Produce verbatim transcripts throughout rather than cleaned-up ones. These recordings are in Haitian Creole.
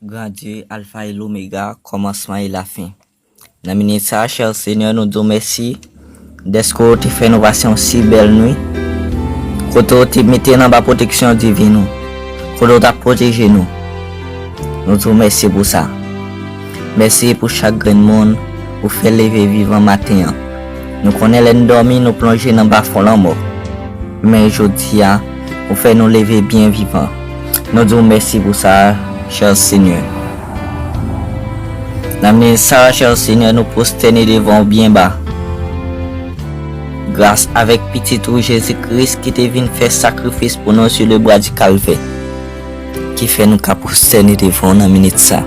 Gran Dye, Alfa e Lomega, kòmansman e lafen. Nan minit sa a, chè Senyè, nou di w mèsi dèske w te fè nou pase yon si bèl nwi, kote w te mete n anba pwoteksyon divin ou, kote w t ap pwoteje nou. Nou di w mèsi pou sa. Mèsi pou chak grenn moun ou fè leve vivan maten an. Nou konnen lè n dòmi, nou plonje nan bafon lanmò. Men jodi a, ou fè nou leve byen vivan. Nou di w mèsi pou sa, chè Senyè. Nan minit sa a, chè Senyè, nou pwostène devan w byen ba. Gras avèk Pitit ou Jezi Kris ki te vin fè sakrifis pou nou sou le bwa di Kalvè, ki fè nou ka pwostène devan w nan minit sa.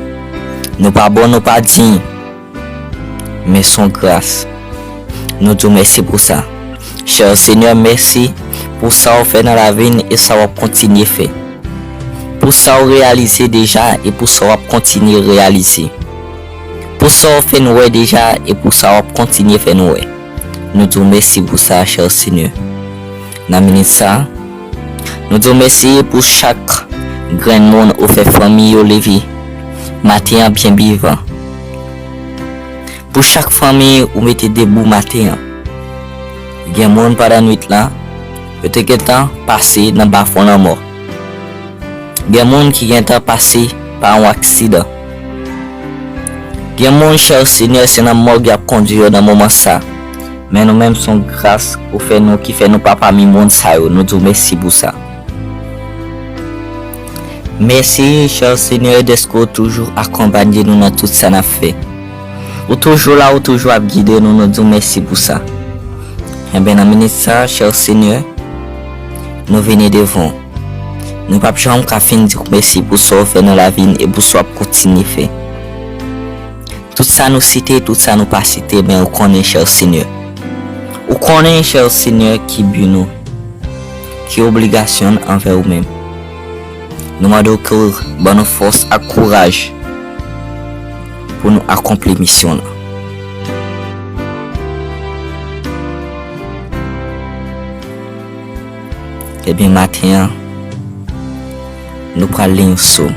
Nou pa bon, nou pa diy, men s on gras. Nou di w mèsi pou sa. Chè Senyè, mèsi pou sa w fè nan lavi n e sa w ap kontinye fè. Pou sa w reyalize deja e pou sa w ap kontinye reyalize. Pou sa w fè n wè deja e pou sa w ap kontinye fè n wè. Nou di w mèsi pou sa, chè Senyè. Nan minit sa a, nou di w mèsi pou chak grenn moun ou fè fanmi yo leve maten an byen vivan. Pou chak fanmi ou mete debou maten an. Gen moun pandan nwit la, yo te gentan pase nan bafon lanmò. Gen moun ki gentan pase pa yon aksidan. Gen moun, chè Senyè, se nan mòg y ap kondui yo nan moman sa. Men nou menm, s on gras ou fè nou ki fè nou pa pami moun sa yo. Nou di w mèsi pou sa. Mèsi, chè Senyè, dèske w toujou akonpanye nou nan tout sa n ap fè. Ou toujou la, ou toujou ap gide nou, nou di w mèsi pou sa. Enben, nan minit sa a, chè Senyè, nou vini devan w. Nou p ap janm ka fin di w mèsi pou sa w fè nan lavi n e pou sa w ap kontinye fè. Tout sa nou site, tout sa nou pa site, men ou konnen, chè Senyè. Ou konnen, chè Senyè, ki bi nou, ki obligasyon n anvè ou menm. Nou mande w ke w ban nou fòs ak kouraj pou nou akonpli misyon lan. Ebyen, maten an, nou pral li yon sòm.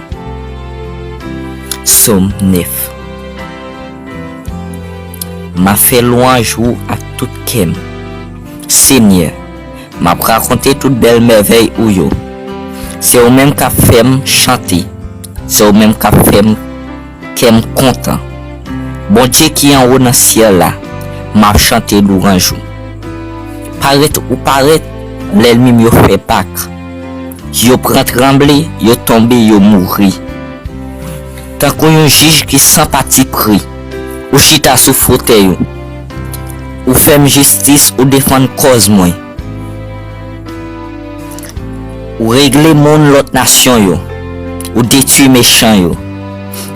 Sòm nèf. M ap fè lwanj ou ak tout kè m. Senyè, m ap rakonte tout bèl mèvèy ou yo. Se ou menm k ap fè m chante. Se ou menm k ap fè m kè m kontan. Bondye ki anwo nan syèl la, m ap chante lwanj ou. Parèt ou parèt, lènmi m yo fè bak. Yo pran tranble, yo tonbe, yo mouri. Tankou yon jij ki san patipri, ou chita sou fotèy ou. Ou fè m jistis, ou defann kòz mwen. Ou regle moun lòt nasyon yo. Ou detwi mechan yo.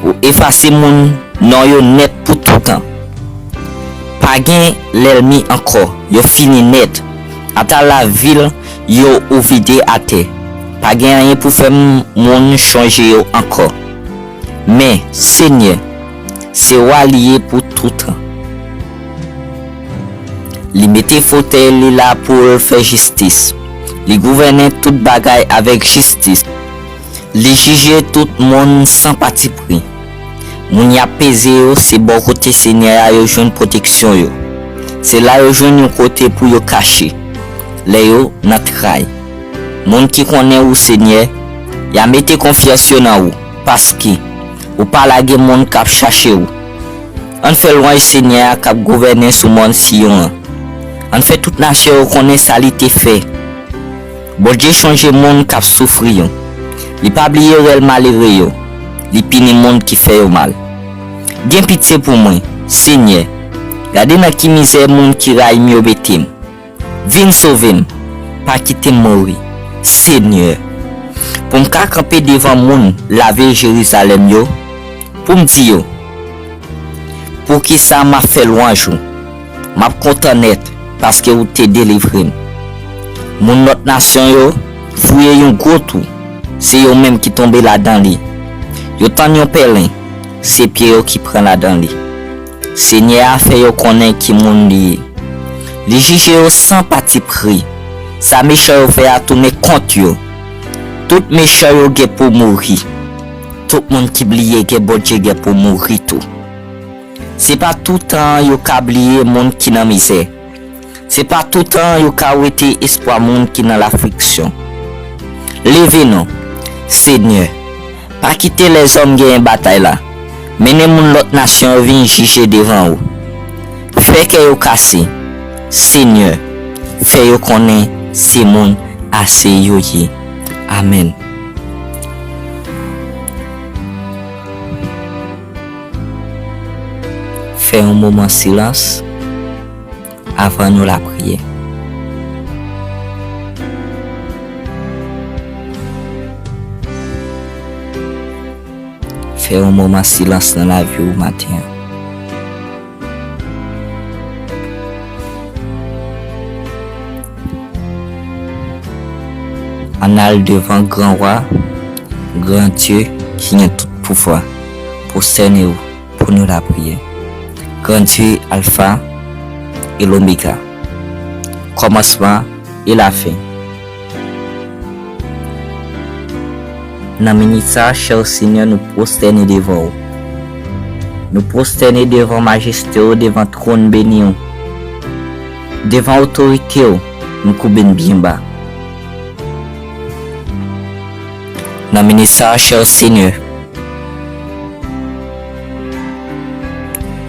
Ou efase moun non yo nèt pou toutan. Pa gen lènmi ankò, yo fini nèt. Ata lavil yo ou vide atè. Pa gen anyen pou fè m- moun chonje yo ankò. Men, Senyè, se wa li ye pou toutan. Li mete fotèy li la pou l fè jistis. Li gouvène tout bagay avèk jistis. Li jije tout moun san patipri. Moun y ap peze yo, se bò kote Senyè a yo jwenn pwoteksyon yo. Se la yo jwenn yon kote pou yo kache lè yo nan tray. Moun ki konnen ou, Senyè, y a mete konfyans yo nan ou, paske ou pa lage moun k ap chache ou. Ann fè lwanj Senyè a k ap gouvène sou mòn Siyon an. Ann fè tout nasyon yo konnen sa li te fè. Bondye chonje moun k ap soufri yo. Li pa bliye rèl malere yo. Li pini moun ki fè yo mal. Gen pitye pou mwen, Senyè. Gade nan ki mizè moun ki rayi m yo mete m. Vin sove m, pa kite m mouri, Senyè. Pou m ka kanpe devan moun lavil Jerizalèm yo, pou m di yo, poukisa m ap fè lwanj ou? M ap kontan nèt, paske ou te delivre m. Moun lòt nasyon yo fouye yon gwo twou, se yo menm ki tonbe ladan li. Yo tann yon pèlen, se pye yo ki pran ladan li. Senyè a fè yo konnen ki moun li ye. Li jije yo san patipri. Sa mechan yo fè a tounen kont yo. Tout mechan yo gen pou mouri. Tout moun ki bliye gen Bondye gen pou mouri tou. Se pa toutan yo ka bliye moun ki nan mizè. Se pa toutan yo ka wete espwa moun ki nan lafliksyon. Leve non, Senyè, pa kite lèzòm genyen batay la. Mennen moun lòt nasyon yo vin jije devan ou. Fè kè yo kase. Senyè, fè yo konnen se moun ase yo ye. Amèn. Fè yon moman silans avan nou lapriyè. Fè yon moman silans nan lavi w maten an. Ann al devan gran wa, gran Dye ki gen tout pouvwa. Pwostène w pou nou lapriyè. Gran Dye, Alfa e Lomega, kòmansman e lafen. Nan minit sa a, chè Senyè, nou pwostène devan w. Nou pwostène devan majeste w, devan twòn beni w, devan otorite w, nou koube n byen ba. Nan minit sa a, chè Senyè,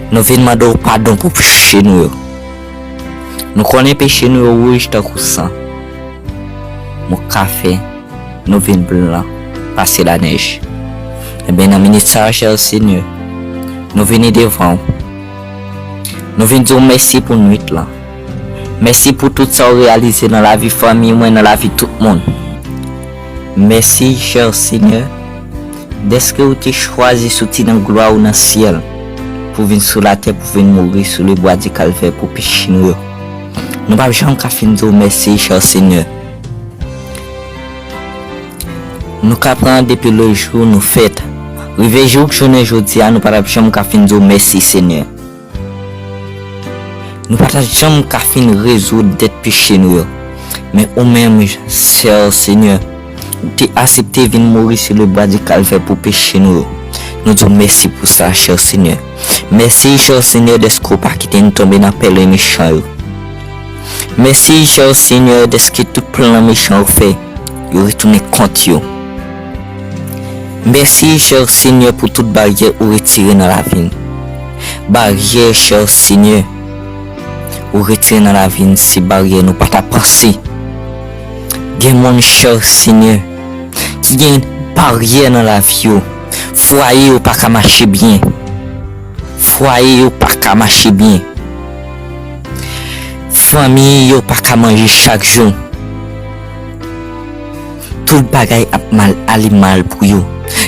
nou vin mande w padon pou peche nou yo. Nou konnen peche nou yo wouj tankou san. Mou kafe, nou vin blan pase lanèj. Ebyen, nan minit sa a, chè Senyè, nou vini devan w. Nou vin di w mèsi pou nwit lan. Mèsi pou tout sa w reyalize nan lavi fanmi mwen, nan lavi tout moun. Mèsi, chè Senyè, dèske ou te chwazi soti nan glwa ou nan syèl pou vin sou latè, pou vin mouri sou lebwa di Kalvè pou peche nou yo. Nou p ap janm ka fin di w mèsi, chè Senyè. Nou ka pran depi lejou nou fèt, rive jouk jounen jodi a, nou pa t ap janm ka fin di w mèsi, Senyè. Nou pa t ap janm ka fin rezoud dèt peche nou yo. Men ou menm, chè Senyè, ou te aksepte vin mouri sou lebwa di Kalvè pou peche nou yo. Nou di w mèsi pou sa, chè Senyè. Mèsi, chè Senyè, dèske w pa kite n tonbe nan pèlen mechan yo. Mèsi, chè Senyè, dèske tout plan mechan yo fè, yo retounen kont yo. Mèsi, chè Senyè, pou tout baryè ou retire nan lavi n. Baryè, chè Senyè, ou retire nan lavi n, se baryè nou pa ta panse. Gen moun, chè Senyè, ki gen baryè nan lavi yo. Fwaye yo pa ka mache byen. Fwaye yo pa ka mache byen. Fanmi yo pa ka manje chak jou. Tout bagay ap mal, ale mal pou yo.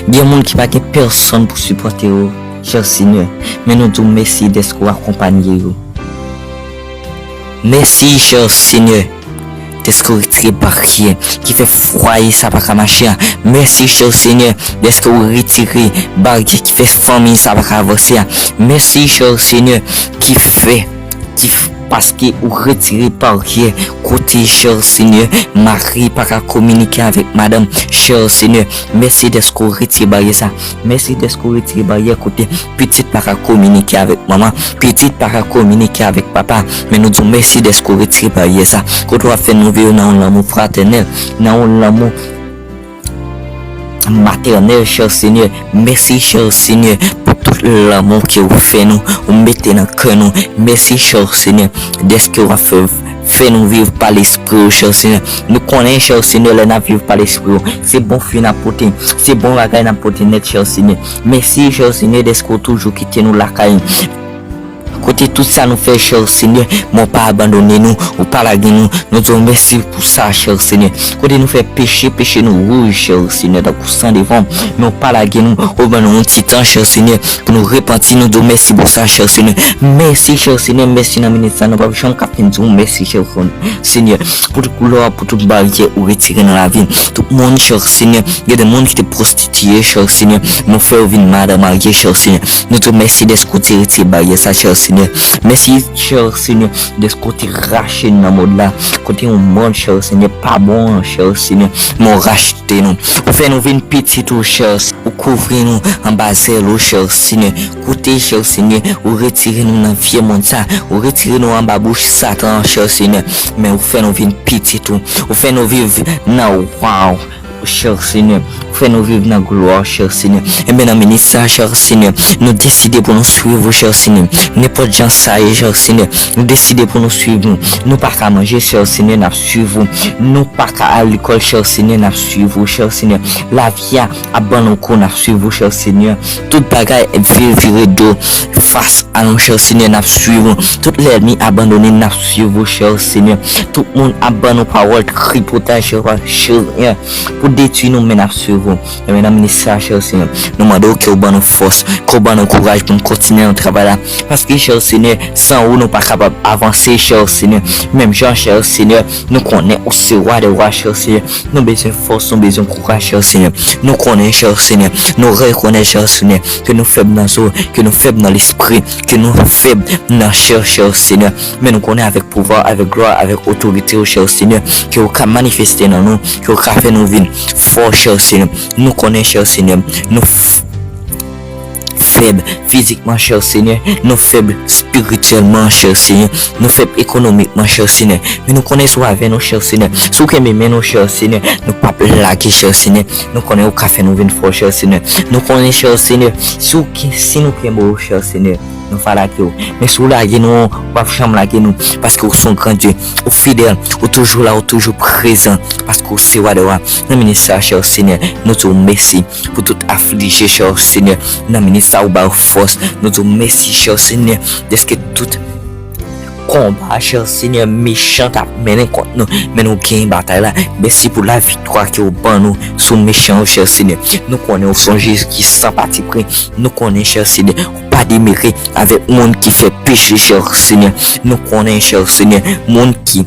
Gen moun ki pa gen pèsonn pou sipòte yo, chè Senyè. Men nou di w mèsi dèske w akonpanye yo. Mèsi, chè Senyè, dèske w retire baryè ki fè fwaye sa pa ka mache a. Mèsi, chè Senyè, dèske w retire baryè ki fè fanmi sa pa ka avanse a. Mèsi, chè Senyè, ki fè, ki f-, paske ou retire baryè kote, chè Senyè, mari pa ka kominike avèk madanm, chè Senyè. Mèsi dèske w retire baryè sa. Mèsi dèske w retire baryè kote pitit pa ka kominike avèk manman, pitit pa ka kominike avèk papa. Men nou di w mèsi dèske w retire baryè sa. Kote w ap fè nou viv nan yon lanmou fratènèl, nan yon lanmou matènèl, chè Senyè. Mèsi, chè Senyè, pou tout lanmou ke w fè nou, ou mete nan kè nou. Mèsi, chè Senyè, dèske w ap fè, fè nou viv pa Lespri w, chè Senyè. Nou konnen, chè Senyè, lè n ap viv pa Lespri w, se bon fwi n ap pote, se bon bagay n ap pote nèt, chè Senyè. Mèsi, chè Senyè, dèske w toujou kite nou lakay. Kote tout sa nou fè, chè Senyè, men w pa abandone nou, ou pa lage nou. Nou di w mèsi pou sa, chè Senyè. Kote nou fè peche, peche nou wouj, chè Senyè, tankou san devan w, men w pa lage nou. Ou ban nou yon ti tan, chè Senyè, pou nou repanti. Nou di w mèsi pou sa, chè Senyè. Mèsi, chè Senyè, mèsi nan minit sa. Nou p ap janm ka fin di w mèsi, chè Senyè, pou tout glwa, pou tout baryè ou retire nan lavi n. Tout moun, chè Senyè, gen de moun ki te pwostitiye, chè Senyè, men w fè yo vin madan marye, chè Senyè. Nou di w mèsi dèske w te retire baryè sa, chè Senyè. Senyè. Mèsi, chè Senyè, dèske w te rache n nan mond la. Kote yon mond, chè Senyè, pa bon an, chè Senyè, men w rachte nou. Ou fè nou vin pitit ou, chè Senyè. Ou kouvri nou anba zèl ou, chè Senyè. Kote, chè Senyè, ou retire nou nan vye mond sa. Ou retire nou anba bouch Satan an, chè Senyè. Men ou fè nou vin pitit ou. Ou fè nou viv nan wa w, chè Senyè. Ou fè nou viv nan glwa w, chè Senyè. Enben, nan minit sa, chè Senyè, nou deside pou nou swiv ou, chè Senyè. Nenpòt jan sa ye, chè Senyè, nou deside pou nou swiv ou. Nou pa ka manje, chè Senyè, n ap swiv ou. Nou pa ka al lekòl, chè Senyè, n ap swiv ou, chè Senyè. Lavi a ap ban nou kou, n ap swiv ou, chè Senyè. Tout bagay vire, vire do fas a nou, chè Senyè, n ap swiv ou. Tout lènmi abandone, n ap swiv ou, chè Senyè. Tout moun ap ban nou pawòl tripotay, chè Senyè, pou detwi nou, men n ap swiv ou. Enben, nan minit sa, chè Senyè, nou mande w ke w ban nou fòs, ke w ban nou kouraj pou n kontinye nan travay la. Paske, chè Senyè, san ou, nou pa kapab avanse, chè Senyè. Menm jan, chè Senyè, nou konnen ou se wa dè wa, chè Senyè. Nou bezwen fòs, nou bezwen kouraj, chè Senyè. Nou konnen, chè Senyè, nou rekonèt, chè Senyè, ke nou fèb nan zo, ke nou fèb nan lespri, ke nou fèb nan chè, chè Senyè. Men nou konnen avèk pouvwa, avèk glwa, avèk otorite ou, chè Senyè, ke ou ka manifeste nan nou, ke ou ka fè nou vin fò, chè Senyè. Nou konnen, chè Senyè, nou f- fèb fizikman, chè Senyè, nou fèb espirityèlman, chè Senyè, nou fèb ekonomikman, chè Senyè. Men nou konnen si w avè nou, chè Senyè, si w kenbe men nou, chè Senyè, nou p ap lage, chè Senyè. Nou konnen ou ka fè nou vin fò, chè Senyè. Nou konnen, chè Senyè, si w ke- si nou kenbe w, chè Senyè, nou pa lage w. Men si w lage nou, w ap janm lage nou, paske ou se yon gran Dye, ou fidèl, ou toujou la, ou toujou prezan, paske ou se wa dè wa. Nan minit sa, chè Senyè, nou di w mèsi pou tout aflije, chè Senyè. Nan minit sa, ou ba yo fòs. Nou di w mèsi, chè Senyè, dèske tout konba, chè Senyè, mechan t ap mennen kont nou, men nou genyen batay la. Mèsi pou laviktwa ke w ban nou sou mechan yo, chè Senyè. Nou konnen ou se yon Jezi ki san patipri. Nou konnen, chè Senyè, ou pa demere avèk moun ki fè peche, chè Senyè. Nou konnen, chè Senyè, moun ki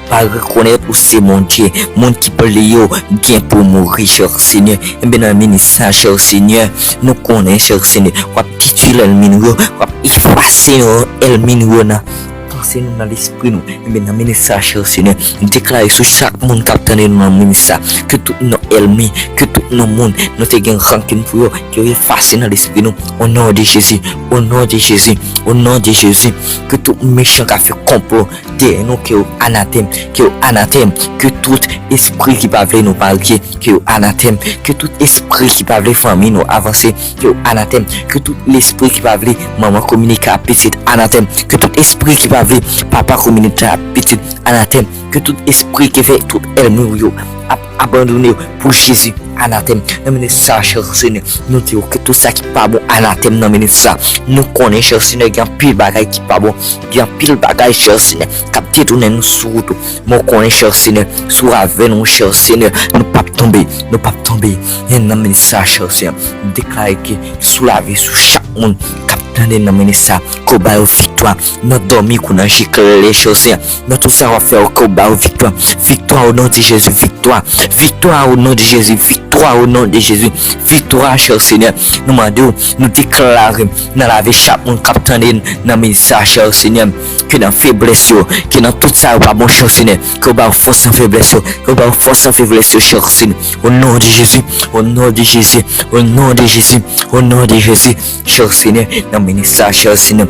pa rekonèt ou se Bondye, moun ki plede gen pou mouri, chè Senyè. Enben, nan minit sa, chè Senyè, nou konnen, chè Senyè, w ap detwi lènmi nou yo, w ap efase yo, ènmi nou yo nan panse nou, nan lespri nou. Enben, nan minit sa, chè Senyè, m deklare sou chak moun k ap tande nou nan minit sa, ke tout non ènmi, ke tout non moun nou te gen rankin pou yo, ke yo efase nan lespri nou. O non de Jezi, o non de Jezi, o non de Jezi, ke tout mechan k ap fè konplo dèyè nou, ke yo anatèm, ke yo anatèm, ke tout espri ki pa vle nou marye, ke yo anatèm, ke tout espri ki pa vle fanmi nou avanse, ke yo anatèm, ke tout lespri ki pa vle manman kominike ak pitit anatèm, ke tout espri ki pa vle papa kominike ak pitit anatèm, ke tout espri ki fè tout ènmi w yo ap abandone w pou Jezi anatèm. Nan minit sa, chè Senyè, nou di w ke tout sa ki pa bon anatèm nan minit sa. Nou konnen, chè Senyè, gen anpil bagay ki pa bon, gen anpil bagay, chè Senyè, k ap detounen nou sou wout ou. Men w konnen, chè Senyè, si w avè nou, chè Senyè, nou p ap tonbe, nou p ap tonbe. E nan minit sa, chè Senyè, m deklare ke sou lavi, sou chak moun k ap tande nan minit sa, ke w ba yo viktwa nan dòmi kou nan je klè, chè Senyè. Nan tout sa w ap fè, ke w ba yo viktwa. Viktwa o non de Jezi, viktwa. Viktwa o non de Jezi, viktwa o non de Jezi. Viktwa, chè Senyè. Nou mande w, nou deklare nan lavi chak moun k ap tande n nan minit sa, chè Senyè, ke nan feblès yo, ke nan tout sa yo pa bon, chè Senyè, ke w ba yo fòs nan feblès yo, ke w ba yo fòs nan feblès yo, chè Senyè. O non de Jezi, o non de Jezi, o non de Jezi, o non de Jezi, chè Senyè, nan minit sa, chè Senyè,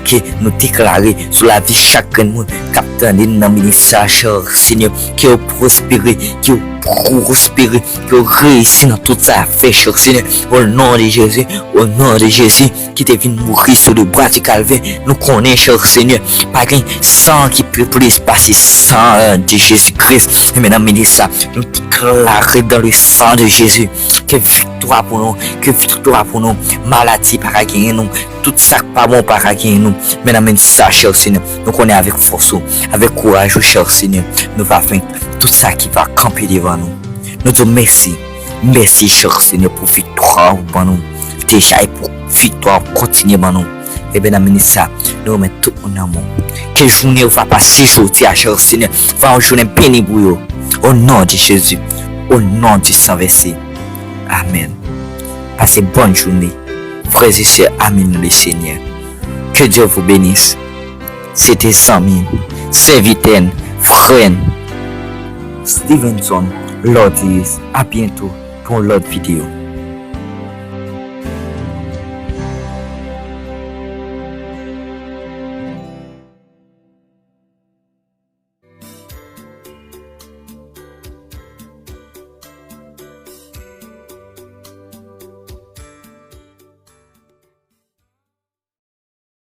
ke nou deklare sou lavi chak grenn moun k ap tande n nan minit sa, chè Senyè, ke yo pwospere, ke yo pwospere, ke yo reyisi nan tout sa y ap fè, chè Senyè, o non de Jezi, o non de Jezi, ki te vin mouri sou le bwa di Kalvè. Nou konnen, chè Senyè, pa gen san ki pi plis pase san de Jezi Kris. Enben, nan minit sa, nou deklare dans le sang de Jésus ke viktwa pou nou, ke viktwa pou nou. Maladi pa ka genyen nou. Tout sa k pa bon pa ka genyen nou. Men nan minit sa, chè Senyè, nou konnen avèk fòs ou, avèk kouraj ou, chè Senyè, nou va venk tout sa ki va kanpe devan nou. Nou di w mèsi. Mèsi, chè Senyè, pou viktwa ou ban nou deja e pou viktwa ou kontinye ban nou. Enben, nan minit sa, nou remèt tout moun nan men w. Ke jounen ou va pase jodi a, chè Senyè, va yon jounen beni pou yo. O non de Jezi, o non di san vèse. Amèn. Pase bòn jounen, frè e sè, ami nan le Senyè. Que Dieu vous bénisse. Se te zanmi n, sèvitè n, frè n, Stevenson Lortius. A byento pou yon lòt videyo.